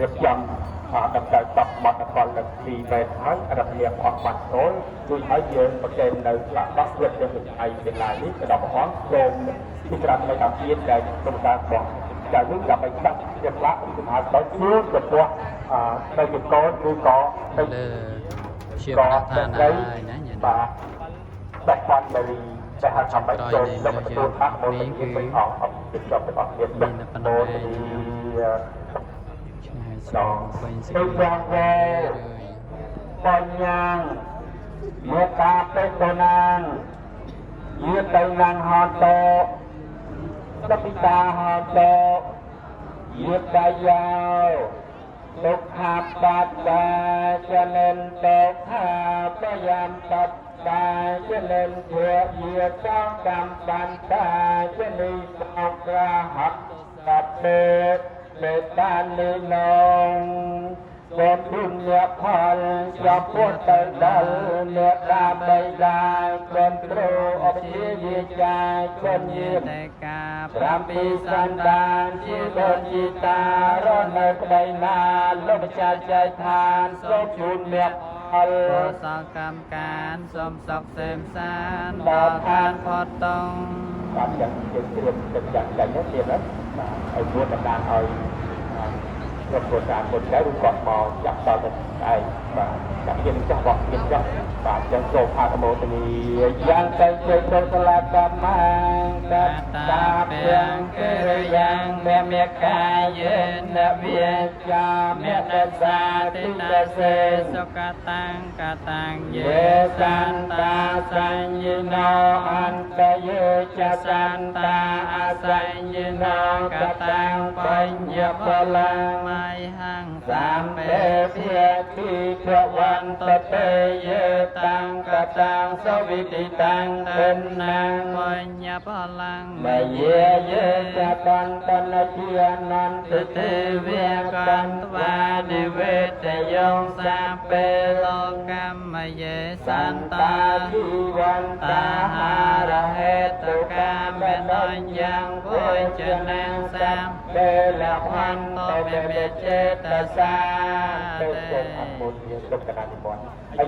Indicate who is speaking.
Speaker 1: រៀបចំដំណើរតបមត្តផលនៅទីវេទហើយរដ្ឋនាព្រះអង្គបានចូលជួយឲ្យយើងប្រកេននៅស្លាកដោះព្រឹកយើងថ្ងៃវេលានេះទៅដល់ព្រះអង្គសូមពិចារណាតាមទៀតដែលក្រុមការរបស់ចៅនេះដើម្បីដាក់ជាផ្លាកឬមហាដល់ជួនចំពោះនៅជាកូនឬក៏ទៅ
Speaker 2: លើជាបឋានហើយណាញាតិ
Speaker 1: បាទដកបាននារីដែលហៅថាបាច់ចូលដល់ទទួលអនុមោទនាពេញអង្គអបិចប់ទាំងអស់គ្នា
Speaker 2: មានតែប៉ុណ្ណឹងឯង ឆ្ងាយសូមវិញសេចក្តីរឿយ
Speaker 1: បញ្ញាមេតាបេតនាងយាតៃនាងហន្តោតពិតាហន្តោយាតយាទុក្ខាបត្តាចនិនទុក្ខាបយាមតតាចនិនភយាសកម្មបន្តាចនិសោក្រាហតតេមេតានិណងសូមពុញផលចំពោះទៅដល់អ្នកតាបិតាគុណគ្រូអភិជាយាចាគុណយាម
Speaker 2: តែការ
Speaker 1: ប្រាំពីសន្តានជាដូនជីតារស់នៅក្តីណាលោកម្ចាស់ចែកឋានសូមជូនមេផល
Speaker 2: កុសលកម្មការសូមសុខសេមសាន
Speaker 1: ដល់
Speaker 2: ដល់
Speaker 1: ឋាន
Speaker 2: ឋានផុតតង
Speaker 1: បាទយ៉ាងយើងត្រៀមទឹកយ៉ាងចាញ់នេះទៀតណាបាទឲ្យមួតំណាងឲ្យក្រុមគ្រួសារកូនចៅឬគាត់មកចាប់តទៅឯងបាទចាប់ជាចាស់បោះជាចាស់បាទយ៉ាងសូមអនុមោទនាយ៉ាងទៅជ័យកុសលកម្មតតាពាំងកិរិយ៉ាងមេមេកាយេនវិជ្ជាមេតសាទិតសេ
Speaker 2: សុខតាំងកតាំងយេ
Speaker 1: យេសន្តាសញ្ញណោអន្តយេចសន្តាអសញ្ញណោកតាំងបញ្ញបលាំង
Speaker 2: មៃហੰ
Speaker 1: សាមេភិតិភវន្តតេយេតាំងកតាំងសវិតិតាំងតិណាង
Speaker 2: បញ្ញបលាំង
Speaker 1: មយាយេចតន្តនជានន្តទេវកន្តវានិវេតយងសា
Speaker 2: សាពេលោកកម្មយេស
Speaker 1: ស
Speaker 2: ន្
Speaker 1: ន្
Speaker 2: តា
Speaker 1: តាជីវន្តា
Speaker 2: តា
Speaker 1: ហា
Speaker 2: ហា
Speaker 1: រ
Speaker 2: រ
Speaker 1: ហេ
Speaker 2: ហេ
Speaker 1: តុ
Speaker 2: តុ
Speaker 1: កា
Speaker 2: កា
Speaker 1: ម
Speaker 2: មេ
Speaker 1: ន
Speaker 2: ន
Speaker 1: ញ្ញ
Speaker 2: យ៉ាងពុជនាងសាម
Speaker 1: ទេលផន្តមេមេចេតសាទេសូមអនុមោទនាទុកកណានិមន្ត។